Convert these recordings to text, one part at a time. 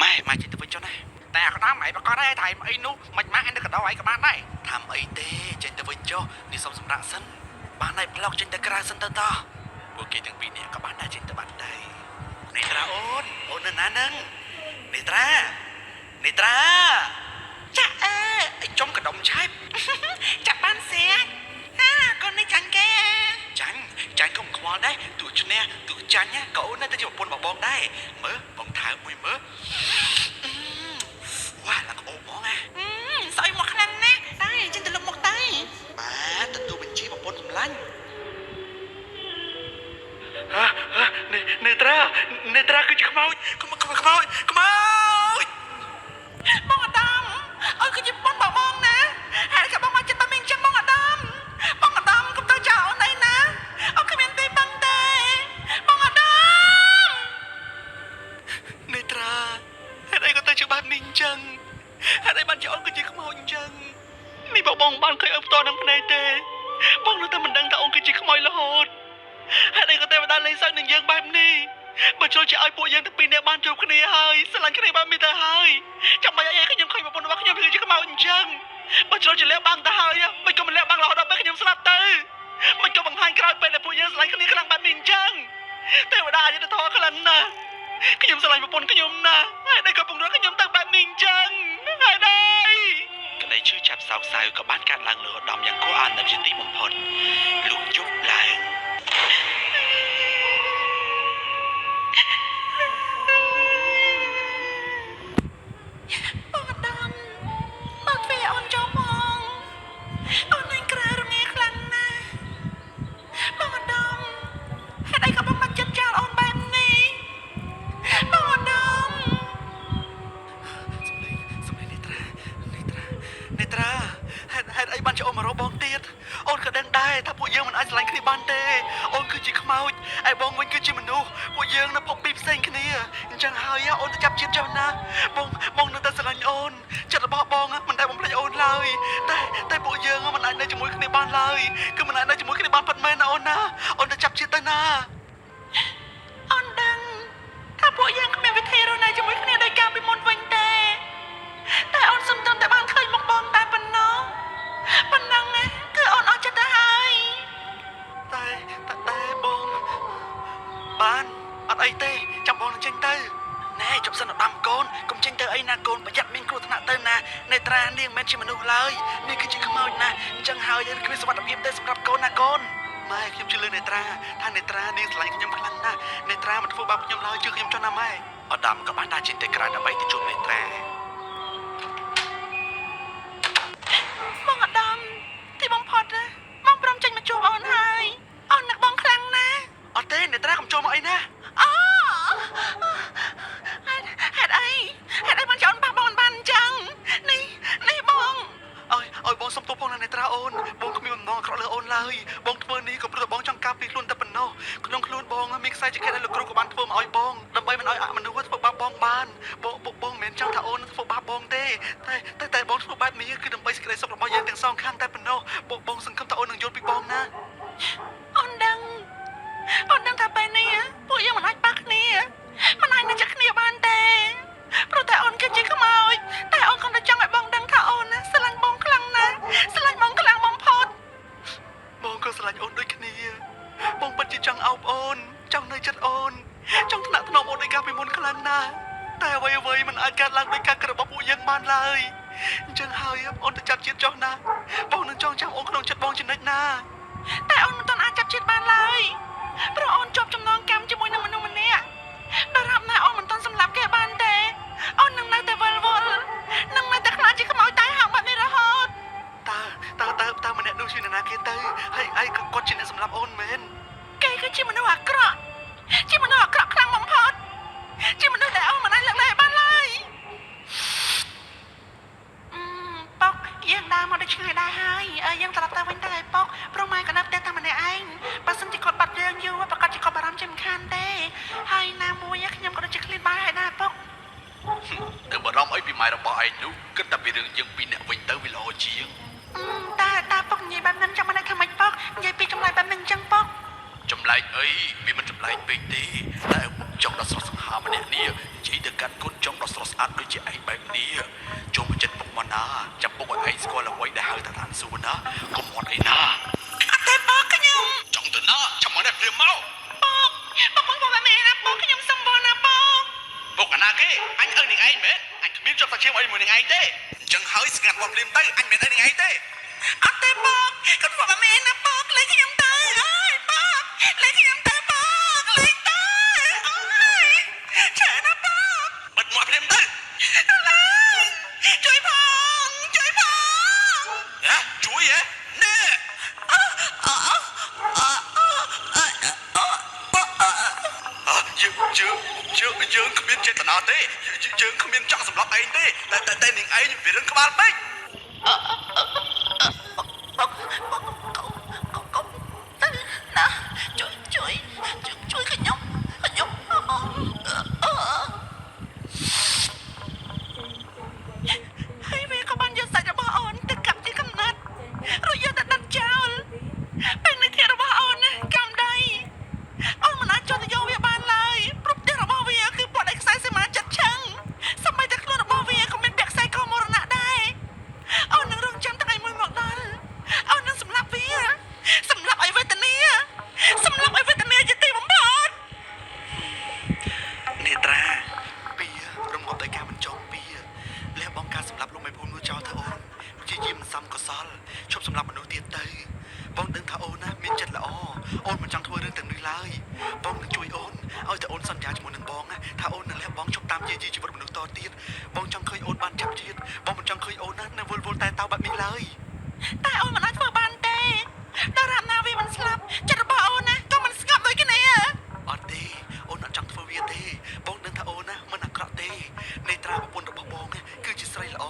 ម៉ែម៉ែចេញទៅវិញចុះណាតែអាក្តាមឯងប្រកាសដែរថៃអីនោះមិនម៉ាក់ឯងនៅកដោឯងក៏បានដែរធ្វើអីទេចេញទៅវិញចុះនេះសុំសម្រាប់សិនបានហើយប្លុកចេញទៅក្រៅសិនទៅតោះពួកគេទាំងពីរនាក់ក៏បានដែរចេញទៅបាត់ដែរនេត្រាអូនអូននៅណានឹងនេត្រានេត្រាចាក់អើអីចំកដុំឆែប ចាប់បានសៀកហាកូននេះចាញ់គេចាញ់ចាញ់កុំខ្វល់ដែរទោះឈ្នះទោះចាញ់ណាក៏អូននៅតែជាប្រពន្ធរបស់បងដែរមើលបងថើបមួយមើលអឺវ៉ាឡើងក្អូបហ្មងណា ស្អុយមកខ្លាំងណាស់តែចេញទៅលុបមកតែ បាទទទួលបញ្ជាប្រពន្ធសម្លាញ់ហាហានេត្រានេត្រាគឺជាខ្មោចខ្មោចខ្មោចខ្មោច បងអាដាមអូនគឺជាប៉ុនរបស់បងណាហេតុក៏បងមកចិត្តតែមានចឹងបងអាដាមបងអាដាមកុំទៅចោលអូនអីណាអូនគ្មានទីពឹងទេបងអាដាម នេត្រាហេតុអីក៏ទៅជាបែបនេះអញ្ចឹងហេតុអីបានជាអូនគឺជាខ្មោចអញ្ចឹងនេះបងបងបានឃើញអូនផ្ទាល់នឹងភ្នែកទេបងនៅតែមិនដឹងថាអូនគឺជាខ្មោចរហូតហេតុអីក៏ទេវតាលេងសើចនឹងយើងបែបនេះបើចូលជាឲ្យពួកយើងទាំងពីរនាក់បានជួបគ្នាហើយស្រឡាញ់គ្នាបែបនេះទៅហើយចាំបាច់អីខ្ញុំឃើញប្រពន្ធរបស់ខ្ញុំគឺជាខ្មោចអញ្ចឹងបើចូលជាលះបង់ទៅហើយមិនក៏មិនលះបង់រហូតដល់ពេលខ្ញុំស្លាប់ទៅមិនក៏បង្ហាញក្រោយពេលដែលពួកយើងស្រឡាញ់គ្នាខ្លាំងបែបនេះអញ្ចឹងទេវតាអយុត្តិធម៌ខ្លាំងណាស់ខ្ញុំស្រឡាញ់ប្រពន្ធខ្ញុំណាស់ហើយដែលក៏ពង្រត់ខ្ញុំទៅបែបនេះអញ្ចឹងហើយដែរក្តីឈឺចាប់សោកសៅក៏បានកើតឡើងលើឧត្តមយ៉ាងគួរអាណិតជាទីបំផុតលុះយប់ឡើង បងអាដាមបើទ្វារអូនចូលផងអូននឹងក្រែរងាខ្លាំងណាស់បងអាដាមហេតុអីក៏បងមកចិត្តចោលអូនបែបនេះបងអាដាម សំលេងសំលេងនេត្រានេត្រានេត្រាហេតុហេតុអីបានជាអូនមករកបងទៀតអូនក៏ដឹងដែរថាពួកយើងមិនអាចស្រឡាញ់គ្នាបានទេអូនគឺជាខ្មោចឯបងវិញគឺជាមនុស្សពួកយើងនៅភពពីរផ្សេងគ្នាអញ្ចឹងហើយអូនទៅចាប់ជាតិចុះណាបងបងនៅតែស្រឡាញ់អូនចិត្តរបស់បងមិនដែលបំភ្លេចអូនឡើយតែតែពួកយើងមិនអាចនៅជាមួយគ្នាបានឡើយគឺមិនអាចនៅជាមួយគ្នាបានពិតមែនណាអូនណាអូនទៅចាប់ជាតិទៅណា អូនដឹងថាពួកយើងគ្មានវិធីរស់នៅជាមួយគ្នាដោយកាលពីមុនវិញទេតែអូនសុំត្រឹមតែបានឃើញមុខបងតែប៉ុណ្ណោះប៉ុណ្ណឹងណាគឺអូនអស់ចិត្តទៅហើយ តែតែតែបងបានអត់អីទេចាំបងនឹងចេញទៅណែជប់សិនឧត្តមកូនកុំចេញទៅអីណាកូនប្រយ័ត្នមានគ្រោះថ្នាក់ទៅណានេត្រានាងមិនមែនជាមនុស្សឡើយនាងគឺជាខ្មោចណាអញ្ចឹងហើយគ្មានសុវត្ថិភាពទេសម្រាប់កូនណាកូនម៉ែខ្ញុំជឿលើនេត្រាថានេត្រានាងស្រឡាញ់ខ្ញុំខ្លាំងណាស់នេត្រាមិនធ្វើបាបខ្ញុំឡើយជឿខ្ញុំចុះណាម៉ែឧត្តមក៏បានដើរចេញទៅក្រៅដើម្បីទៅជួបនេត្រា បងអាដាមទីបំផុតណាបងព្រមចេញមកជួបអូនហើយអូននឹកបងខ្លាំងណាស់ អត់ទេនេត្រាកុំចូលមកអីណា អូហេតុហេតុអីហេតុអីបានចោលអូនប៉ះបងមិនបានអញ្ចឹងនេះនេះបង ឲ្យឲ្យបងសុំទោសផងណានេត្រាអូនបងគ្មានបំណងអាក្រក់លើអូនឡើយបងធ្វើនេះក៏ព្រោះតែបងចង់ការពារខ្លួនតែប៉ុណ្ណោះក្នុងខ្លួនបងមានខ្សែចង្កេះដែលលោកគ្រូក៏បានធ្វើមកឲ្យបងដើម្បីមិនឲ្យអមនុស្សធ្វើបាបបងបានបងបងបងមិនមែនចង់ថាអូនធ្វើបាបបងទេតែតែតែបងធ្វើបែបនេះគឺដើម្បីសេចក្តីសុខរបស់យើងទាំងសងខាងតែប៉ុណ្ណោះបងបងសង្ឃឹមថាអូននឹងយល់ពីបងណា អូនដឹងអូនដឹងថាពេលនេះពួកយើងមិនអាចប៉ះគ្នាមិនអាចនៅជិតគ្នាបានទេព្រោះតែអូនគឺជាខ្មោចតែអូនគ្រាន់តែចង់ឲ្យបងដឹងថាអូនណាស្រឡាញ់បងខ្លាំងណាស់ស្រឡាញ់បងខ្លាំងបំផុត បងក៏ស្រឡាញ់អូនដូចគ្នាបងពិតជាចង់អោបអូនចង់នៅចិត្តអូនចង់ថ្នាក់ថ្នមអូនដូចកាលពីមុនខ្លាំងណាស់តែអ្វីអ្វីមិនអាចកើតឡើងដោយការគិតរបស់ពួកយើងបានឡើយអញ្ចឹងហើយអូនទៅចាប់ជាតិចុះណាបងនឹងចងចាំអូនក្នុងចិត្តបងជានិច្ចណា តែអូនមិនទាន់អាចចាប់ជាតិបានឡើយព្រោះអូនជាប់ចំណងកម្មជាមួយនឹងមនុស្សម្នាក់ដល់រាប់ណាអូនមិនទាន់សម្លាប់គេបានទេអូននឹងនៅតែវិលវល់នឹងនៅតែខ្លាចជាខ្មោចតែហោងបែបនេះរហូត តើតើតើតើម្នាក់នោះជានរណាគេទៅហើយឯងក៏គាត់ជាអ្នកសម្លាប់អូនមែន គេគឺជាមនុស្សអាក្រក់ជាមនុស្សអាក្រក់ខ្លាំងបំផុតជាមនុស្សដែលអូនមិនអាចលើកលែងបានឡើយអឺប៉ុកយើងដើរមកដល់ឆ្ងាយដែរហើយអើយើងត្រឡប់ទៅវិញទៅហើយប៉ុកព្រោះម៉ែក៏នៅផ្ទះតែម្នាក់ឯងបើសិនជាគាត់បាត់យើងយូរប្រកាសជាគាត់បារម្ភជាមិនខានទេហើយណាមួយខ្ញុំក៏ដូចជាឃ្លានបាយហើយដែរប៉ុក ទៅបារម្ភអីពីម៉ែរបស់ឯងនោះគិតតែពីរឿងយើងពីរអ្នកវិញទៅវាល្អជាង អឺតើតើពុកនិយាយបែបហ្នឹងចង់បានន័យថាម៉េចពុកនិយាយពីចម្លែកបែបហ្នឹងអញ្ចឹងពុក ចម្លែកអីវាមិនចម្លែកពេកទេតែឪពុកចុងដ៏ស្រស់សង្ហាម្នាក់នេះនិយាយទៅកាន់កូនចុងដ៏ស្រស់ គេអញឪនឹងឯងមែនអញគ្មានជាប់សាច់ឈាមអីមួយនឹងឯងទេអញ្ចឹងហើយស្ងាត់មាត់ភ្លាមទៅអញមិនឪនឹងឯងទេ អត់ទេបងគាត់ធ្វើមែនណាបងលេងខ្ញុំទៅអើយបងលេងខ្ញុំទៅបងលេងទៅអើយឆែណាបង បិទមាត់ភ្លាមទៅ លេងជួយផងជួយផង ហ៎ជួយហ៎ណែ អអអអអ យើងយើងយើងយើងគ្មានចេតនាទេយើងគ្មានចង់សម្លាប់ឯងទេតែតែតែនឹងឯងវារឿងក្បាលពេក បងបងកុំកុំកុំទៅណាជួយជួយជួយជួយខ្ញុំខ្ញុំអឺហើយវាក៏បានយកសាច់របស់អូនទៅកាប់ជាកំណត់រួចយកទៅដុតចោលពេលនេះធាតុរបស់អូនណាកំដៃអូនមិនអាចចូលទៅយកវាបានឡើយព្រោះផ្ទះរបស់វាគឺព័ទ្ធដោយខ្សែសីមាចិត្តឆឹងសម្បីតែខ្លួនរបស់វាក៏មានពាក់ខ្សែកមរណៈដែរ អូននឹងរងចាំថ្ងៃមួយមកដល់អូននឹងសម្លាប់វាសម្លាប់ឲ្យវេទនាសម្លាប់ឲ្យវេទនាជាទីបំផុត នេត្រាពីរំងប់ដោយការមិនចងពីលះបង់ការសម្លាប់លោកមេភូមិនោះចោលទៅអូនព្យាយាមសំកុសលឈប់សម្លាប់មនុស្សទៀតទៅបងដឹងថាអូនណាមានចិត្តល្អអូនមិនចង់ធ្វើរឿងទាំងនេះឡើយបងនឹងជួយអូនឲ្យតែអូនសន្យាជាមួយនឹងបងណាថាអូននឹងលះបង់ឈប់តាមយាយីជីវិតមនុស្សតទៀតបងចង់ឃើញអូនបានចាប់ជាតិបងមិនចង់ឃើញអូនណានៅវល់វល់តែតៅបែបនេះឡើយ តែអូនមិនអាចធ្វើបានទេដល់រាបណាវាមិនស្លាប់ចិត្តរបស់អូនណាក៏មិនស្ងប់ដូចគ្នា អត់ទេអូនអត់ចង់ធ្វើវាទេបងដឹងថាអូនណាមិនអាក្រក់ទេនេត្រាប្រពន្ធរបស់បងណាគឺជាស្រីល្អ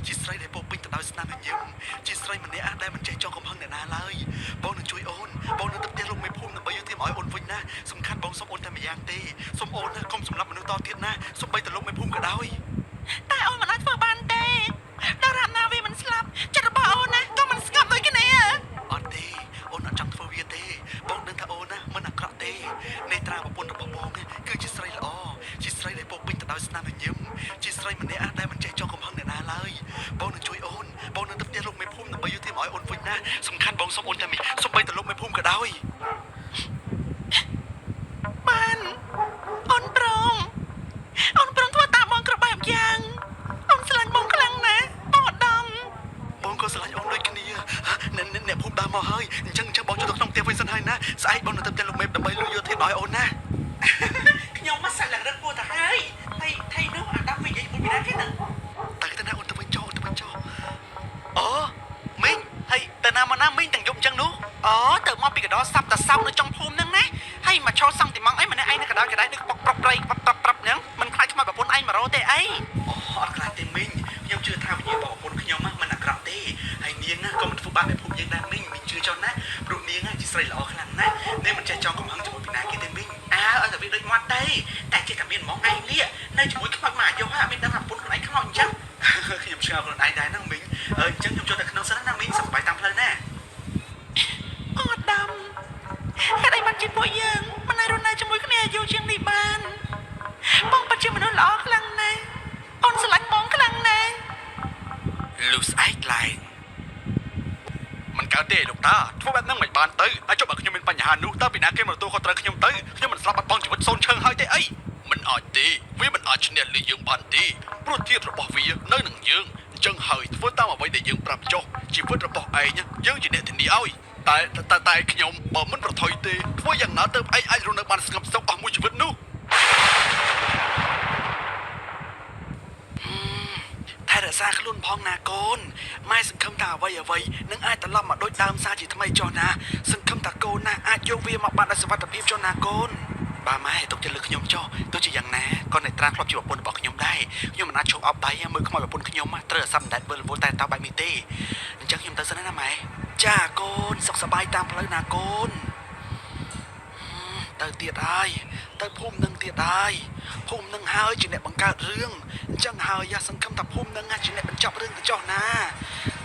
ជាស្រីដែលពោរពេញទៅដោយស្នាមញញឹមជាស្រីម្នាក់ដែលមិនចេះចង់កំហឹងអ្នកណាឡើយបងនឹងជួយអូនបងនឹងទៅផ្ទះលោកមេភូមិដើម្បីយកទាមឲ្យអូនវិញណាសំខាន់បងសុំអូនតែម្យ៉ាងទេសុំអូនណាកុំសម្លាប់មនុស្សតទៀតណាសូម្បីតែលោកមេភូមិក៏ដោយ តែអូនមិនអាចធ្វើបានទេដល់រាបណាវាមិនស្លាប់ចិត្តរបស់អូនណាក៏មិនស្ងប់ដូចគ្នា អត់ទេអូនអត់ចង់ធ្វើវាទេបងដឹងថាអូនណាមិនអាក្រក់ទេនេត្រាប្រពន្ធរបស់បងណាគឺជាស្រីល្អជាស្រីដែលពោរពេញទៅដោយស្នាមញញឹមជាស្រីម្នាក់ដែលមិនចេះចង់កំហឹងអ្នកណាឡើយបងនឹងជួយអូនបងនឹងទៅផ្ទះលោកមេភូមិដើម្បីយកទាមឲ្យអូនវិញណាសំខាន់បងសុំអូនតែម្យ៉ាងសូម្បីតែលោកមេភូមិក៏ដោយ បានអូនព្រមអូនព្រមធ្វើតាមបងគ្រប់បែបយ៉ាងអូនស្រឡាញ់បងខ្លាំងណាស់បងឧត្តម បងក៏ស្រឡាញ់អូនដូចគ្នាអ្នកអ្នកអ្នកភូមិដើរមកហើយអញ្ចឹងអញ្ចឹងបងចូលទៅក្នុងផ្ទះវិញសិនហើយណាស្អែកបងនឹងទៅផ្ទះលោកមេដើម្បីលួចយកធាតុឲ្យអូនណា ខ្ញុំមកសាច់ឡើងរឹកពោះទៅហើយហើយថៃនោះអាដាមវិញនិយាយមួយពីណាគេហ្នឹង ទៅទៅណាអូនទៅវិញចោលទៅវិញចោលអូមីងហើយទៅណាមកណាមីងទាំងយប់អញ្ចឹងនោះ អូទៅមកពីកដោសាប់តសោនៅចុងភូមិហ្នឹងណាហើយមកឈរសង់ទីម៉ងអីម្នាក់ឯងនៅកដោកដៃដូចបុកប្រុកប្រៃប្រាប់ប្រាប់ហ្នឹងមិនខ្លាចខ្មោចប្រពន្ធឯងមករោទេអី អូអត់ខ្លាចទេមីងខ្ញុំជឿថាវិញ្ញាណរបស់ប្រពន្ធខ្ញុំណាមិនអាក្រក់ទេហើយនាងណាក៏មិនធ្វើបាបអ្នកភូមិយើងដែរមីងមីងជឿចុះណាព្រោះនាងណាជាស្រីល្អខ្លាំងណាស់នាងមិនចេះចង់កំហឹងជាមួយពីណាគេទេមីង អើឲ្យតែវាដូចមាត់ទេតែចេះតែមានហ្មងឯងនេះនៅជាមួយខ្មោចមកអាយុហើយអត់មានដឹងថាប្រពន្ធខ្លួនឯងខ្មោចអញ្ចឹង ខ្ញុំឆ្ងល់ខ្លួនឯងដែរហ្នឹងមីងអញ្ចឹងខ្ញុំចូលទៅក្នុងសិនណាមីងសប្បាយតាមផ្លូវណា អត់ដាំហេតុអីបានជាពួកយើងមិនអាចរស់នៅជាមួយគ្នាយូរជាងនេះបានបងពិតជាមនុស្សល្អខ្លាំងណាស់អូនស្រឡាញ់បងខ្លាំងណាស់ លុះស្អែកឡើងមិនកើតទេលោកតាធ្វើបែបហ្នឹងមិនបានទៅហើយចុះបើខ្ញុំមានបញ្ហានោះតើពីណាគេមកទទួលខុសត្រូវខ្ញុំទៅខ្ញុំមិនស្លាប់បាត់បង់ជីវិតសូន្យឈើងហើយទេអីមិនអាចទេវាមិនអាចឈ្នះលើយើងបានទេព្រោះធាតុរបស់វានៅនឹងយើងអញ្ចឹងហើយធ្វើតាមអ្វីដែលយើងប្រាប់ចុះជីវិតរបស់ឯងយើងជាអ្នកធានាឲ្យតែតែតែខ្ញុំបើមិនប្រថុយទេធ្វើយ៉ាងណាទៅឯងអាចរស់នៅបានស្ងប់សុខអស់មួយជីវិតនោះ ថែរក្សាខ្លួនផងណាកូនម៉ែសង្ឃឹមថាអ្វីអ្វីនឹងអាចត្រឡប់មកដូចដើមសារជាថ្មីចុះណាសង្ឃឹមថាកូនណាអាចយកវាមកបានដោយសុវត្ថិភាពចុះណាកូនបាទម៉ែទុកចិត្តលើខ្ញុំចុះទោះជាយ៉ាងណាក៏អ្នកត្រាធ្លាប់ជាប្រពន្ធរបស់ខ្ញុំដែរខ្ញុំមិនអាចឈប់អបដៃមើលខ្មោចប្រពន្ធខ្ញុំត្រូវអាសត្វបណ្ដែតវិលវល់តែតោបែបនេះទេអញ្ចឹងខ្ញុំទៅសិនណាម៉ែចាកូនសុខសប្បាយតាមផ្លូវណាកូន ទៅទៀតហើយទៅភូមិនឹងទៀតហើយភូមិនឹងហើយជាអ្នកបង្កើតរឿងអញ្ចឹងហើយយ៉ាសង្ឃឹមថាភូមិនឹងជាអ្នកបញ្ចប់រឿងទៅចុះណា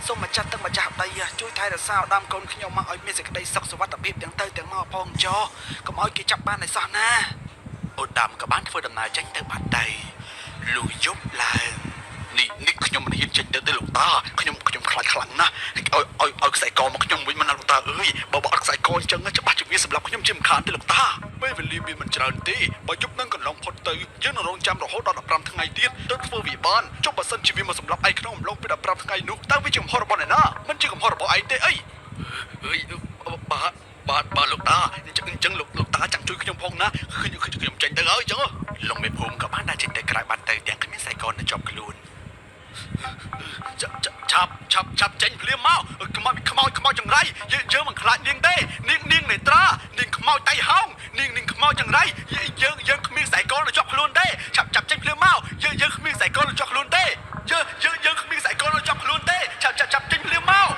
សូមម្ចាស់ទឹកម្ចាស់ដីជួយថែរក្សាឧត្តមកូនខ្ញុំមកឲ្យមានសេចក្តីសុខសុវត្ថិភាពទាំងទៅទាំងមកផងចុះកុំឲ្យគេចាប់បានឲ្យសោះណាឧត្តមក៏បានធ្វើដំណើរចេញទៅបាត់ទៅលុះយប់ឡើងនេះនេះខ្ញុំមិនហ៊ានចេញទៅទេលោកតាខ្ញុំខ្ញុំខ្លាចខ្លាំងណាស់ឲ្យឲ្យឲ្យខ្សែកមកខ្ញុំវិញមិនណាលោកតាអើយបើបើអត់ខ្សែកអញ្ចឹងច្បាស់ជាវាសម្រាប់ខ្ញុំជាមិនខានទេលោកតាពេលវេលាមានមិនច្រើនទេបើយប់នឹងកន្លងផុតទៅយើងនឹងរងចាំរហូត ដល់15ថ្ងៃទៀតទើបធ្វើវាបានចុះបើសិនជាវាមកសម្លាប់ឯងក្នុងអំឡុងពេល15ថ្ងៃនោះតើវាជាកំហុសរបស់អ្នកណាមិនជាកំហុសរបស់ឯងទេអីអើយបាទបាទបាទលោកតាអញ្ចឹងអញ្ចឹងលោកលោកតាចាំជួយខ្ញុំផងណាខ្ញុំខ្ញុំចេញទៅហើយអញ្ចឹង លោកមេភូមិក៏បានដើរចេញទៅក្រៅបាត់ទៅទាំងគ្មានខ្សែកនៅជាប់ខ្លួន ឆាប់ឆាប់ឆាប់ឆាប់ចេញភ្លាមមកខ្មោចខ្មោចខ្មោចចង្រៃយើងយើងមិនខ្លាចនាងទេនាងនាងនេត្រានាងខ្មោចតៃហោងនាងនាងខ្មោចចង្រៃយើងយើងគ្មានខ្សែកនៅជាប់ខ្លួនទេឆាប់ឆាប់ចេញភ្លាមមកយើងយើងគ្មានខ្សែកនៅជាប់ខ្លួនទេយើងយើងយើងគ្មានខ្សែកនៅជាប់ខ្លួនទេឆាប់ឆាប់ឆាប់ចេញភ្លាមមក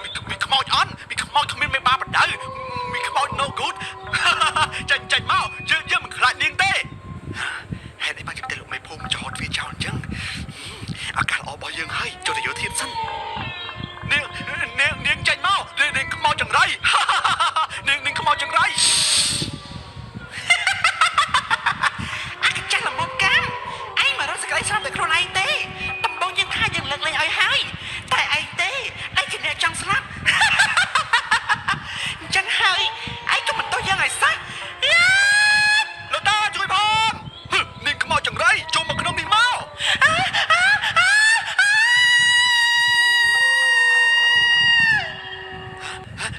មានមានខ្មោចអន់មានខ្មោចគ្មានមេបាបដៅមានខ្មោច no good ចេញចេញមកយើងយើងមិនខ្លាចនាងទេ ហេតុអីបានជាផ្ទះលោកមេភូមិចោតវាចោលអញ្ចឹងឱកាសល្អរបស់យើងហើយចូលទៅយកធៀបសិន នាងនាងនាងចេញមកនាងនាងខ្មោចចង្រៃ នាងនាងខ្មោចចង្រៃ អាកចាស់ល្មមកាមឯងមករកសក្តីស្រាប់តែខ្លួនឯងទេដំបងយើងថាយើងលើកលែងឲ្យហើយតែឯងទេឯងជាអ្នកចង់ស្លាប់ អញ្ចឹងហើយឯងក៏មិនទោសយើងឲ្យសោះយ៉ា លោកតាជួយផងហឹនាងខ្មោចចង្រៃចូលមកក្នុងនេះមក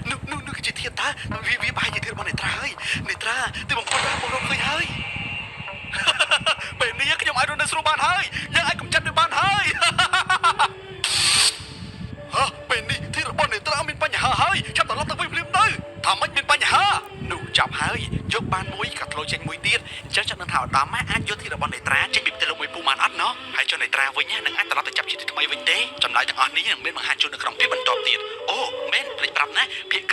នោះនោះនោះគឺជាធាតុតាវាវាប្រហែលជាធាតុរបស់នេត្រាហើយនេត្រាទីបំផុតបងរកឃើញហើយ ពេលនេះខ្ញុំអាចរស់នៅស្រួលបានហើយយើងអាចកម្ចាត់វាបានហើយ ហ៎ពេលនេះធាតុរបស់នេត្រាមានបញ្ហាហើយឆាប់ត្រឡប់ទៅវិញភ្លាមទៅថាម៉េចមានបញ្ហា នោះចាប់ហើយយកបានមួយក៏ធ្លោចេញមួយទៀតអញ្ចឹងចាំនឹងថាឧត្តមអាចយកធីរបស់នេត្រាចេញពីផ្ទះលោកមួយពូបានអត់ណោះហើយចុះនេត្រាវិញនឹងអាចត្រឡប់ទៅចាប់ជាថ្មីវិញទេចម្លើយទាំងអស់នេះនឹងមានបង្ហាញជូននៅក្នុងភាគបន្តទៀតអូមែនភ្លេចប្រាប់ណាភាគ